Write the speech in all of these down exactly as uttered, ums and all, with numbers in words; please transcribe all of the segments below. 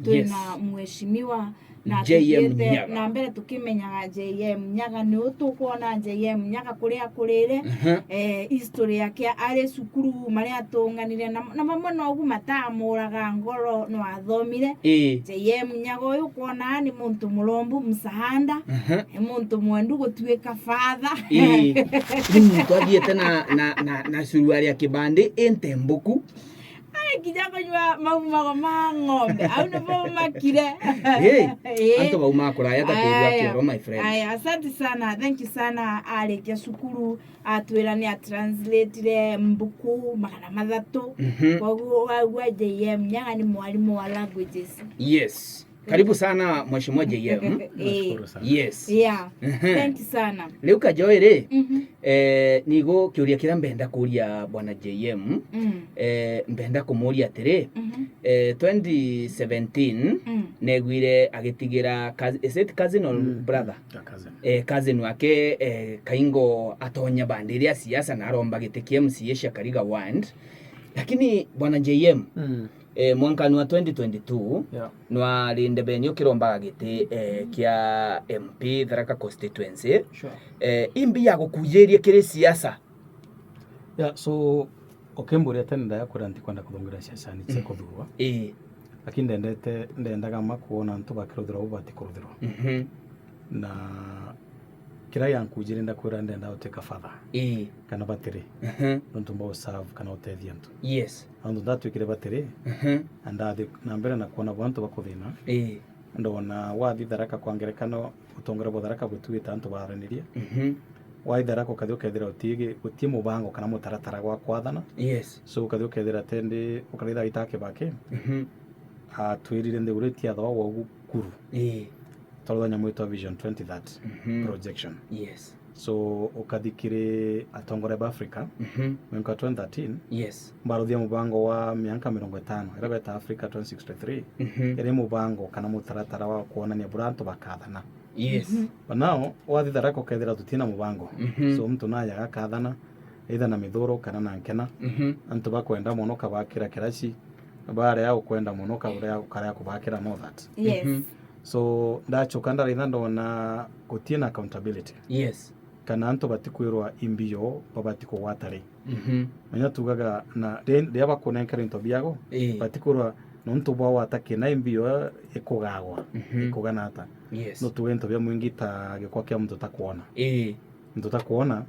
Twina Yes. mheshimiwa na J M tuthiite Nyaga. na mbere tukimenyaga J M Nyaga, ni u tukwona J M Nyaga kuria akurire, Aha. eh, history yake ari cukuru, maria atunganire na, na mamwe nogu matamuraga ngoro no athomire. Ii. J M Nyaga uyu kwona ni muntu murombu msaada, Aha. ni muntu mwendu gutuika father. Ii. Ni muntu athiite na, na, na, na suruari ya kibandi intembuku. Ai, kinya kunyua mau mago ma ng'ombe. Au nibo makire. Hey, Ii. antu baumaa kuraya ta tiri wa Aya. kioro, my friend. Aya, asante sana. Thank you sana. Arikia cukuru, atwira ni atranslateire mbuku magana mathatu. Mhm. Koguo wagua J M Nyaga ni mwarimu wa languages. Yes. Karibu sana, Mheshimiwa J M. Ii. Nashukuru sana. Yes. Yeah. Mhm. Thank you sana. Riu Kajoe ri, Mhm. eh, nigo kiuria kiria mbenda kuria Bwana J M, Mm. eh, mbenda kumuria atiri, Mhm. eh, twenty seventeen, Mm. neguire agitigira cous-, is it cousin or Mm. brother? A cousin. Eh, cousin wake, eh, Kaingo atonya bandi iria siasa na aromba giti kia M C A cia Kariga Ward. Lakini Bwana J M, Mm. eh, mwankani wa twenty twenty-two, Yeah. nwari ndebeni ukirombaga giti, eh, kia M P Tharaka constituency. Sure. Eh, imbi ya gukujiria kiri siasa? Yeah, so, ukimburia tene ndakwira ntikwenda kuthungira siasa ni cia Mm. kuthurwa. Ii. Lakini ndendete, ndendaga ma kuona antu bakiruthirwa ubu batikuruthirwa. Mhm. Na kiria giankujire ndakwira ndenda gutuika father. Ii. Kana batiri. Mhm. Nontu mbau serve kana utethia antu. Yes. Nontu ndatuikire batiri, Mhm. na ndathi na mbere na kuona bo antu bakuthina. Ii. Ndona wathi Tharaka kwa ngerekano, utongoria bwa Tharaka butuite antu baraniria. Mhm. Wathi Tharaka ukathi ukethira utii, gutii mubango kana mutaratara gwa kwathana. Yes. So ukathi ukethira tendi, ukaritha aita Kibaki, Mhm. atwirire nthiguru itiathagwa gwa ugu kuru. Ii. Twarutha nyamu itwa Vision twenty thirty Mhm. projection. Yes. So, ukathi kiri atongoria ba Africa, Mhm. mwenka twenty thirteen, Yes. baruthia mubango wa mianka mirongo itano, iria beta Africa twenty sixty-three, Mhm. iri mubango kana mutaratara wa kuonania buria antu bakathana. Yes. Mhm. But now, wathi Tharaka ukethira tutina mubango. Mhm. So, muntu naja agakathana, either na mithuru kana na nkena. Mhm. Antu bakwenda mono kabakira kiraci, baria ukwenda mono karia, karia kubakira no that. Yes. Mhm. So, ndachoka ndaritha ndona gutina accountability. Yes. Kana antu batikwirwa imbio babati kugwata ri. Mhm. Menya tugaga na ri-, riria bakunenkera into biago, Ii. batikwirwa nontu bwa gwata kina imbio ikugagwa, Mhm. ikugana ata. Yes. No tuge into bia mwingi ta gikwa kia muntu takwona. Ii. Muntu takwona,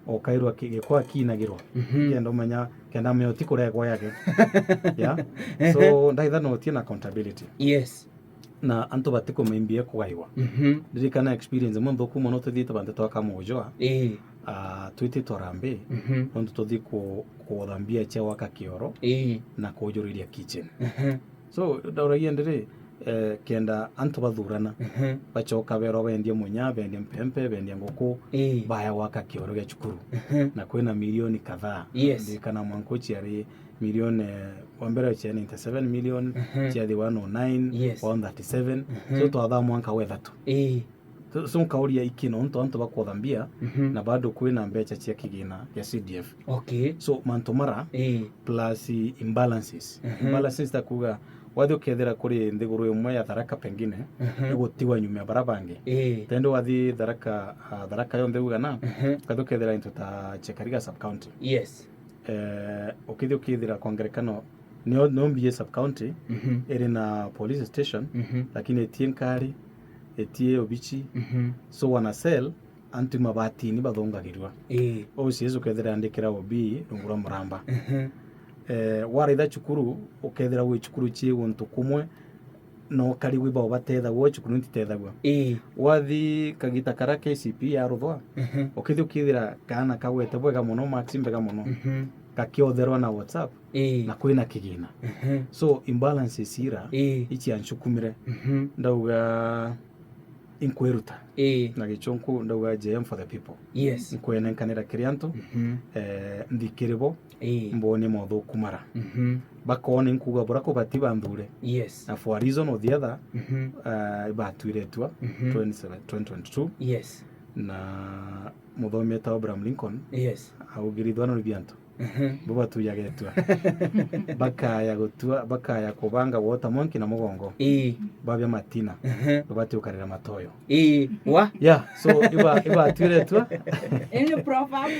okairwa ki-, gikwa kinagirwa. Mhm. Kenda umenya, kenda amenya utikuregwa yake. Yeah? So, ndaitha no utie na accountability. Yes. Na antu batikumaimbia kugaiwa. Mhm. Ndirikana experience imwe nthuku mono tuthiite bantu twa Kamujwa. Ii. Ah, twititwe Harambee, Mhm. nontu tuthi ku-, kuthambia cia gwaka kioro Ii. na kujuriria kitchen. Mhm. So, ndauragia ndiri, eh, kenda antu bathurana, Mhm. bachoka berwa bendie munya, bendie mpempe, bendie nguku, Ii. baya gwaka kioro gia cukuru. Mhm. Na kwina milioni kadhaa. Yes. Ndirikana mwanka uciari milioni, eh, wa mbere cia ninety-seven million, Mhm. ciathi one oh nine, Yes. one thirty-seven. Mhm. So twathaa mwanka wa ithatu. Ii. So, so nkauria iki nontu antu bakotha mbia, Mhm. na bado kwina mbeca cia kigina gia C D F. Okay. So mantu mara Ii. plus imbalances. Mhm. Imbalances ta kuga, wathi ukethira kuri nthiguru imwe ya Tharaka pengine, Mhm. igutigwa nyuma ya bara bangi. Ii. Tende wathi Tharaka, ah, Tharaka yonthe ugana, Mhm. ukathi ukethira into ta Chekariga sub county. Yes. Eh, ukithi ukithira kwa ngerekano, nio, nio mbie sub county, Mhm. iri na police station, Mhm. lakini itie nkari, itie obichi. Mhm. So wana cell, antu imabatini bathongagirua. Ii. O C S ukethira andikira O B rungu rwa muramba. Mhm. Eh, waraitha cukuru, ukethira gwi cukuru cie guntu kumwe, no kari gwi bao batethagua, o cukuru ntitethagua. Ii. Wathi kagita kara K C P yaruthwa, Mhm. ukithi ukithira kaana kagwete bwega mono, marks mbega mono, Mhm. gakiotherwa na WhatsApp, Ii. na kwina kigina. Mhm. So, imbalances ira, Ii. ici anchukumire. Mhm. Ndauga, inkwiruta. Ii. Na gichunku ndauga J M for the people. Yes. Nkwenenkanira kiri antu, Mhm. eh, nthi kiri bo, Ii. mbone mothuku mara. Mhm. Bakone nkuga bura kubati banthure. Yes. Na for a reason or the other, Mhm. eh, batwire itua Mhm. twenty seven, twenty twenty-two. Yes. Na muthomi etagwa Abraham Lincoln, Yes. augire ithwanano bia antu. Mhm. Bo batuyaga itua. Bakaya gutua, bakaya kubanga gwota mwanki na mugongo. Ii. Babia matina. Mhm. Bo batiukarira matoyo. Ii. Wa? Yeah, so iba, iba atwire itua. Ii ni proverb.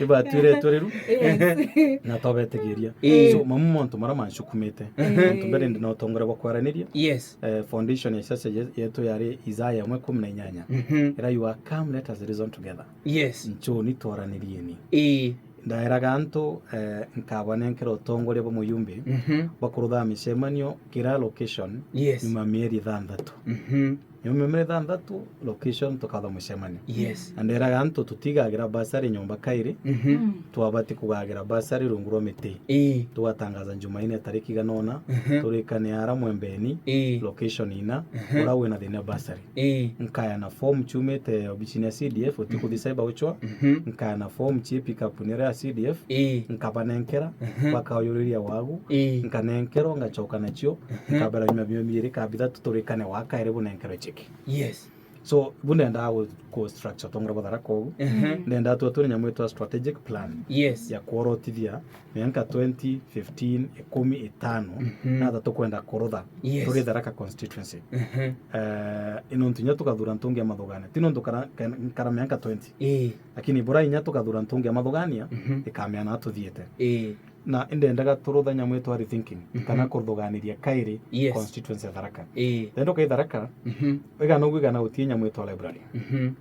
Iba atwire itua riru. Yes. Na twabetigiria. Ii. So, mamu montu mara mancukumite. Mhm. Montu mbere ndi na utongoria bwa kwaraniria. Yes. Eh, foundation ya church ye-, yetu yari Isaya imwe kumi na inyanya. Mhm. Ira, "You are come, let us reason together." Yes. Nchuni twaranirieni. Ii. Ndairaga antu, eh, nkabanenkera utongoria bwa muyumbi Mhm. bwa kurutha micemanio kira location Yes. nyuma mieri ithanthatu. Mhm. Nyuma mieri ithanthatu, location tukatha mucemanio. Yes. Na nderaga antu tutigagira bursary nyomba kairi, Mhm. Mm. twabati kugagira bursary rungu rwa miti. Ii. Tugatangaza Jumaine tariki igana ona, Mhm. turikane ara Mwembeni, Ii. location ina, Mhm. ura wina thina bursary. Ii. Nkayana form ciumite obicini ya C D F, utikuthi cyber uchwa. Mhm. Nkayana form cie pick up ni ria C D F. Ii. Nkabanenkera, Mhm. bakauyuriria wagu. Ii. Nkanenkerwa, ngacoka nacio. Mhm. Nkabera nyuma mio mieri ka bithatu turikane wa kairi bunenkerwe cheki. Yes. So, bu ndendaa gu-, ku structure utongoria bwa Tharaka ugu. Mhm. Ndendaa twa twine nyamu itwa strategic plan Yes. ya kworotithia mianka twenty, fifteen, ikumi, itano, Mhm. na thatu kwenda kurutha Yes. turi Tharaka constituency. Mhm. Eh, ino ntu inya tukathura ntungi ya mathugania. Ti nontu kara, kara, kara mianka twenty. Ii. Lakini bura inya tukathura ntungi ya mathugania, Mhm. ikamea na tuthiete. Ii. Na indendaga turutha nyamu itwa rethinking, Mhm. kana kuthuganiria kairi Yes. constituency ya Tharaka. Ii. Then tukai Tharaka, Mhm. igana ugu igana gutie nyamu itwa library. Mhm.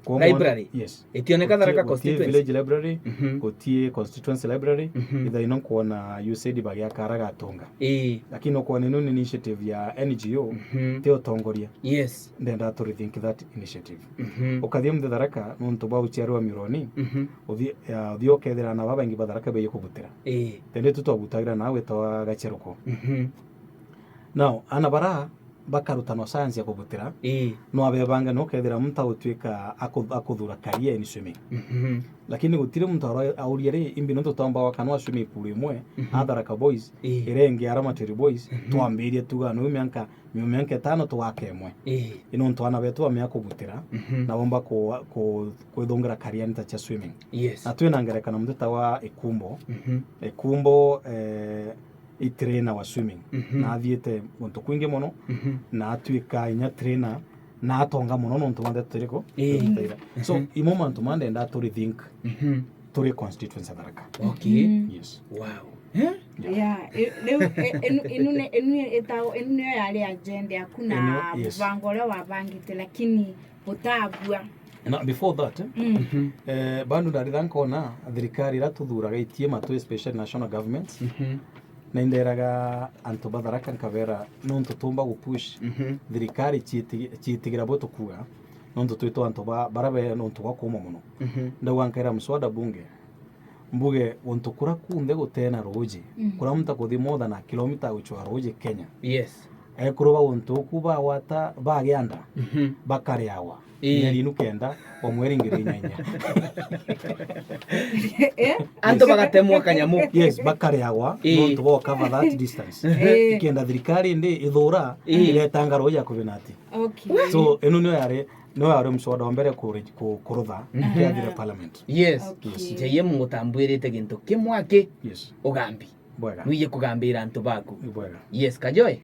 Kwa mwana- Library? Yes. Itioneka Tharaka Gutie, gutie constituency? Village library, Mhm. gutie constituency library, Mhm. ithaino nkwona U S A I D bagiaka ara gatunga. Ii. Lakini ukwona ino ni initiative ya N G O, Mhm. ti utongoria. Yes. Ndenda to rethink that initiative. Mhm. Ukathie muthe Tharaka, nontu bwa uciari wa Mironi, Mhm. uthie, ya, uthie ukethira ana babaingi ba Tharaka beji kubutira. Ii. Tende tu twabutagira na wetawa Gacheruko. Mhm. Now, ana bara bakarutanwa science ya kubutira, Ii. no abebange no kethira muntu agutwika aku-, akuthura career in swimming. Mhm. Lakini gutiri muntu ara-, auria ri, imbi nontu twamba wakana wa swimming pool imwe, Mhm. a Tharaka Boys, Ii. iria ingi ara Matwiri Boys, Mhm. twambirie tuga no mianka, miu mianka itano tugaka imwe. Ii. Ino ntu ana betu bamea kubutira, Mhm. na bomba ku-, ku-, kwithungira career nta cia swimming. Yes. Na twina ngerekano muntu ta wa Ikumbo. Mhm. Ikumbo, eh, i trainer wa swimming. Mhm. Na athiite guntu kwingi mono, Mhm. na atwika inya trainer, na atonga mono nontu bwa ndeto iriku? Ii. Tutaira. So, Mhm. imo mantu ma ndenda tu rethink Mhm. turi constituency ya Tharaka. Okay. Mhm. Yes. Wow. Eh? Yeah. Yeah, i-, riu, i-, inu, inu ni, inu itao, inu niyo yari agenda yaku na Ino, yes. mubango uria wabangite, lakini utabua. Na before that, eh, Mm. Mhm. eh, bandu ndaritha nkona thirikari iria tuthuraga itie matu, especially national government, Mhm. na inderaga antu ba Tharaka nkabera, nontu tumba gupush Mhm. thirikari ciiti-, ciitigira bwe tukuga, nontu twitwa antu ba, bara be nontu bwa kuuma mono. Mhm. Ndauga nkaira mswada bunge, mbuge guntu kura kunthe gutena ruuji, Mm. kura muntu akuthi more than a kilometer gucwa ruuji Kenya. Yes. Ekuru ba guntu uku bagwata, bagia nda, Mhm. bakariagwa. Ii. Mieri inu kenda, o mweri ngiri inyanya. Eh? Antu bagatemwa kanyamu. Yes, bakariagwa, Ii. nontu bo cover that distance. Ii. Ikenda thirikari ndi ithura, Ii. iretanga ruuji ya kuvinati. Okay. So, ino niyo yari, niyo yari mswada wa mbere ku-, ku-, kurutha, Mhm. kiathire parliament. Yes. Okay. Yes. J M ngutambwirite gintu kimwe aki Yes. ugambi. Bwega. Nuiye kugambira antu baku. Ni bwega. Yes, Kajoe.